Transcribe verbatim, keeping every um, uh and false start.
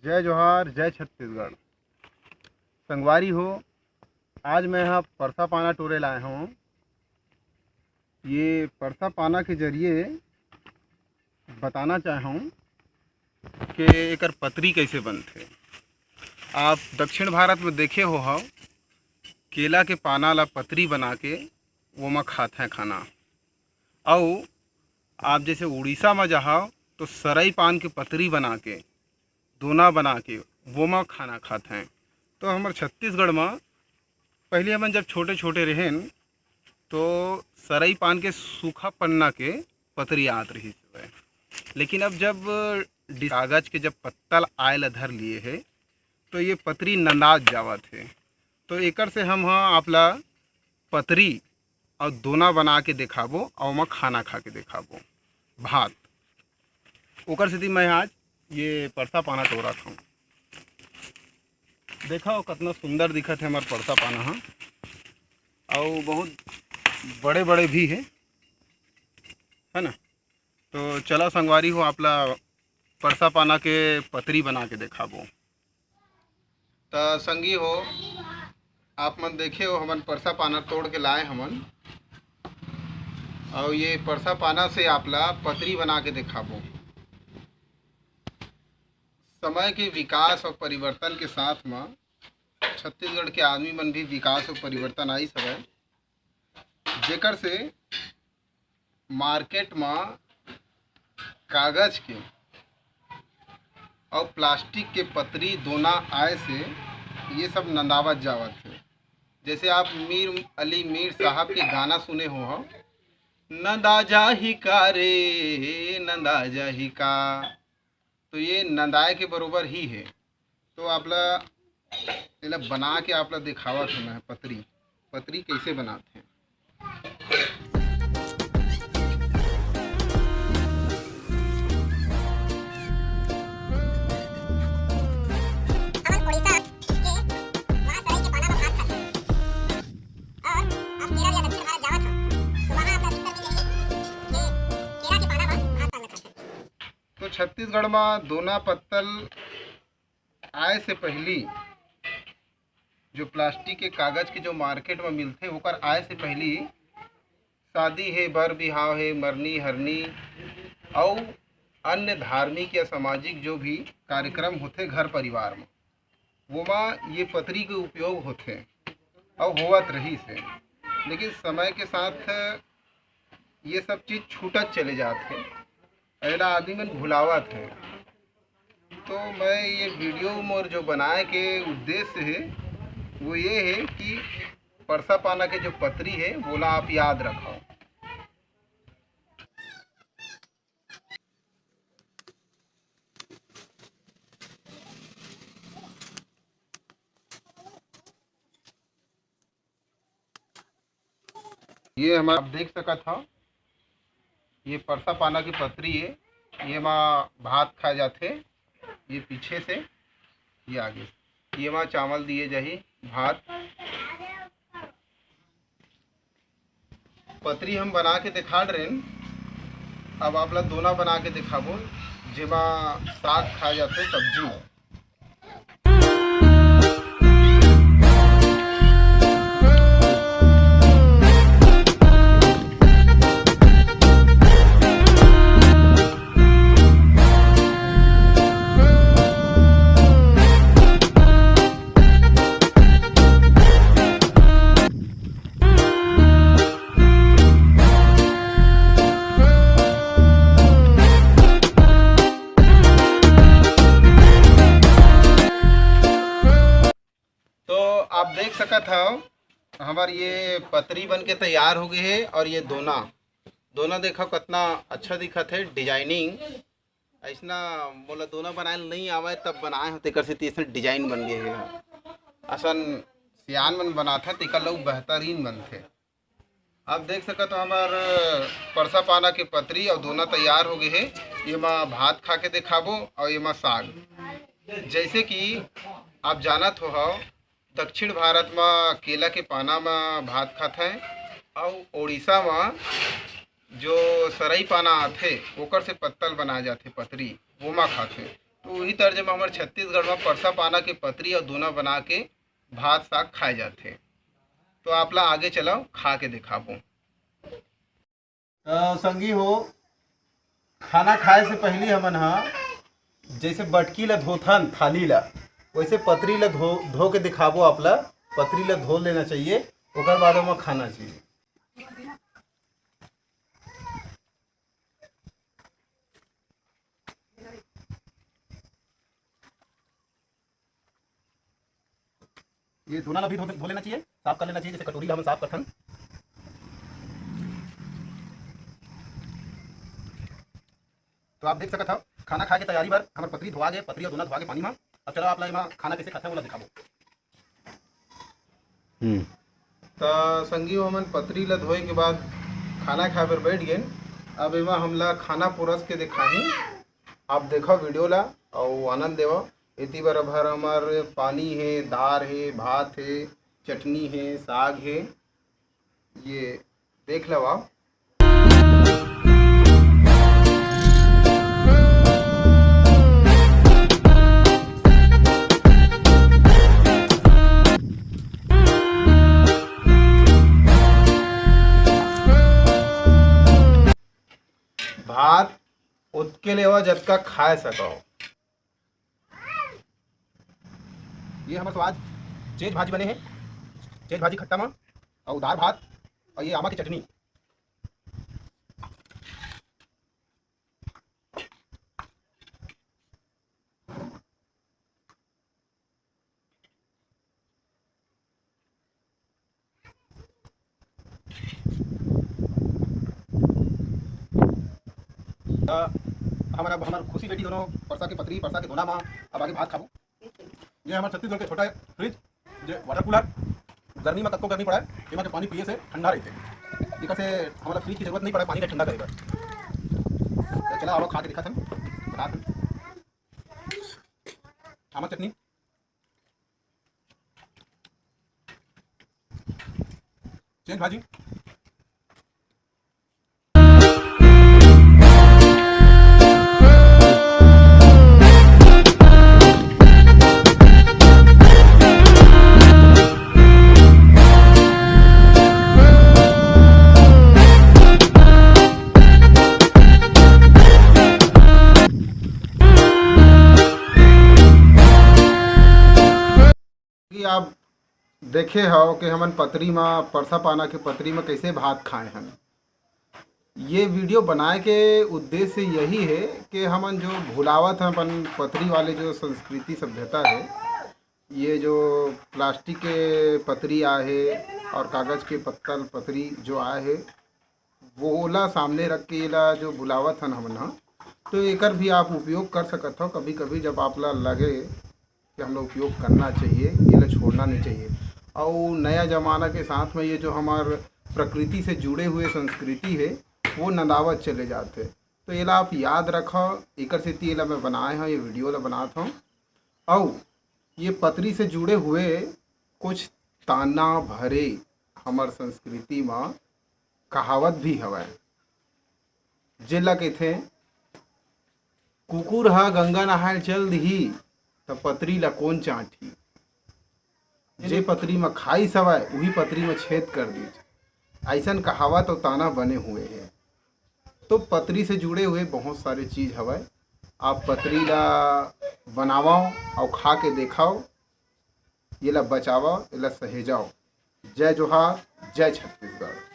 जय जोहार, जय छत्तीसगढ़। संगवारी हो, आज मैं ह परसा पाना टोरे लाए हूँ। ये परसा पाना के जरिए बताना चाहूँ कि एकर पतरी कैसे बनथे। आप दक्षिण भारत में देखे हो हव, केला के पाना ला पतरी बना के ओमा खाथें खाना। अउ आप जैसे उड़ीसा में जाहव तो सरई पान के पतरी बना के, दोना बना के, वो में खाना खाथें। तो हमर छत्तीसगढ़ में पहले हमन जब छोटे छोटे रहेन तो सरई पान के सूखा पन्ना के पतरी आत रहिस हवय, लेकिन अब जब डि-, कागज के जब पत्तल आए ला धर लिए हे तो ये पतरी नंदात जावत हे। तो एकर से हम ह आपला पतरी अउ दोना बना के देखाबो अउ ओमा खाना खा के देखाबो, भात। ओकर सेती मैं आज ये परसा पाना टोरत हूँ। देखो कतना सुंदर दिखत हे हमर परसा पाना ह, अउ बहुत बड़े बड़े भी हे, है ना। तो चला संगवारी हो, आपला परसा पाना के पतरी बना के देखाबो। त संगी हो, आप मन देखे हो, हमन परसा पाना तोड़ के लाए हमन, अउ ये परसा पाना से आपला पतरी बना के देखाबो। समय के विकास अउ परिवर्तन के साथ म छत्तीसगढ़ के आदमी मन भी विकास अउ परिवर्तन आइस हवय, जेकर से मार्केट म कागज के अउ प्लास्टिक के पतरी दोना आए से ये सब नंदावत जावत हे। जैसे आप मीर अली मीर साहब के गाना सुने हो, हो, नंदा जाही का रे, नंदा जाही का, तो ये नंदाए के बरोबर ही हे। तो आपला एला बना के आपला देखावत हूँ मैं, पतरी, पतरी कैसे बनाते हैं। हमन उड़ीसा के वहाँ सरई के पाना में भात खाथे। और आप केरल या दक्षिण भारत जावत हो, तो वहाँ आपला अधिकतर मिलही के केरा के पाना में भात साग में खाथे। तो छत्तीसगढ़ में दोना पत्तल आए से पहली, जो प्लास्टिक के कागज के जो मार्केट में मिलथे, ओकर आए से पहली शादी हे, बर बिहाव हे, मरनी हरनी अउ अन्य धार्मिक या सामाजिक जो भी कार्यक्रम होथे घर परिवार में, वोमा ये पतरी के उपयोग होथे अउ होवत रहिस हे। लेकिन समय के साथ ये सब चीज छूटत चले जात हे, एला आदमी मन भुलावत हे। तो मैं ये वीडियो मोर जो बनाए के उद्देश्य हे, वो ये हे कि परसा पाना के जो पतरी हे, वोला आप याद रखव। ये हमर आप देख सकत हव, ये परसा पाना के पतरी हे, ये मा भात खाए जाथे। ये पीछे से ये आगे, ये मा चावल दिए जाही, भात। पतरी हम बना के देखा डरेन, अब आपला दोना बना के देखाबो, जेमा साग खाए जाथे, सब्जी। तो आप देख सकत हव, हमर ये पतरी बन के तैयार हो गए हे। और ये दोना, दोना देखो कितना अच्छा दिखत हे, डिजाइनिंग। ऐसना मोला दोना बनाए ल नइ आवय, तब बनाए हो, तेकर सेती ऐसन डिजाइन बन गए हे। असन सियान मन बनाथे, तेकर लोग बेहतरीन बनथे। आप देख सकत हो, हमर परसा पाना के पतरी अउ दोना तैयार हो गए हे। एमा भात खा के देखाबो अउ एमा साग। जैसे कि आप जानत हो हव, दक्षिण भारत म केला के पाना म भात खाथे अउ ओडिशा म जो सरई पाना आथे, ओकर से पत्तल बनाए जाथे, पतरी, ओमा खाथे। तो उही तर्ज म हमर छत्तीसगढ़ म परसा पाना के पतरी अउ दोना बना के भात साग खाए जाथे। तो आप ला आगे चलव, खा के दिखाबो। त संगी हो, खाना खाए से पहिली हमन ह जइसे बटकी ला धोथन, थाली ला, वइसे पतरी ला धो, धो के दिखाबो आप ला। पतरी ला धो लेना चाहिए, ओकर बाद ओमा खाना चाहिए। ये दोना ला भी धो, धो लेना चाहिए, साफ कर लेना चाहिए, जैसे कटोरी ला हमन साफ करथन। तो आप देख सकत हव, खाना खाए के तैयारी बर हमर पतरी धोआ गे, पतरी अउ दोना धोआ गे पानी मा। अब चलो आप ला एमा खाना कैसे खाथे, वो ला दिखाबो। हम्म। त संगी हो, हमन पतरी ला धोए के बाद खाना खाए बर बैठ गेन। अब एमा हमला खाना परोस के दिखाही, आप देखव वीडियो ला अउ आनंद लेवव। एती बर भर हमर पानी हे, दार हे, भात हे, चटनी हे, साग हे, ये देख लव आप। भात ओतके लेवा जतका खाए सकव। ये हमर स्वाद चेज भाजी बने हे, चेज भाजी खट्टा मा, अउ दार भात, अउ ये आमा के चटनी। त हमर, अब हमर खुशी बेटी दोनों परसा के पतरी, परसा के दोना मा अब आगे भात खाबो। ये हमर छत्तीसगढ़ के छोटा फ्रिज, जे वाटर कूलर, गर्मी में कतको गर्मी पड़े, एमा के पानी पिए से ठंडा रहिथे। एकर से हमला फ्रिज की जरूरत नहीं पड़े पानी के ठंडा करे बर। त चला, अब खा के दिखाथन, बताथन। आमा चटनी, चेज भाजी। कि आप देखे हव कि हमन पतरी म, परसा पाना के पतरी म कइसे भात खाए हन। ये वीडियो बनाए के उद्देश्य यही हे कि हमन जो भुलावत हन अपन पतरी वाले जो संस्कृति सभ्यता हे, ये जो प्लास्टिक के पतरी आए हे और कागज के पत्तल पतरी जो आए हे, वो ओला सामने रख के एला जो भुलावत हन हमन ह, तो एकर भी आप उपयोग कर सकत हव। कभी-कभी जब आप ला लगे कि हमला उपयोग करना चाहिए, एला छोड़ना नहीं चाहिए। अउ नया जमाना के साथ में ये जो हमार प्रकृति से जुड़े हुए संस्कृति हे, वो नंदावत चले जात हे। तो एला आप याद रखव, एकर सेती एला मैं बनाए हव, ये वीडियो ला बनात हव। अउ ये पतरी से जुड़े हुए कुछ ताना भरे हमर संस्कृति म कहावत भी हवय, जेला कहिथे, "कुकुर ह गंगा नहाय चल दिही, त पतरी ल कोन चांटही? जे पतरी म खाईस हवय, उही पतरी म छेद कर दीस।" अइसन कहावत अउ ताना बने हुए हे। तो पतरी से जुड़े हुए बहुत सारे चीज हवय। आप पतरी ला बनावव अउ खा के देखव, येला बचावव, येला सहेजव। जय जोहार, जय छत्तीसगढ़।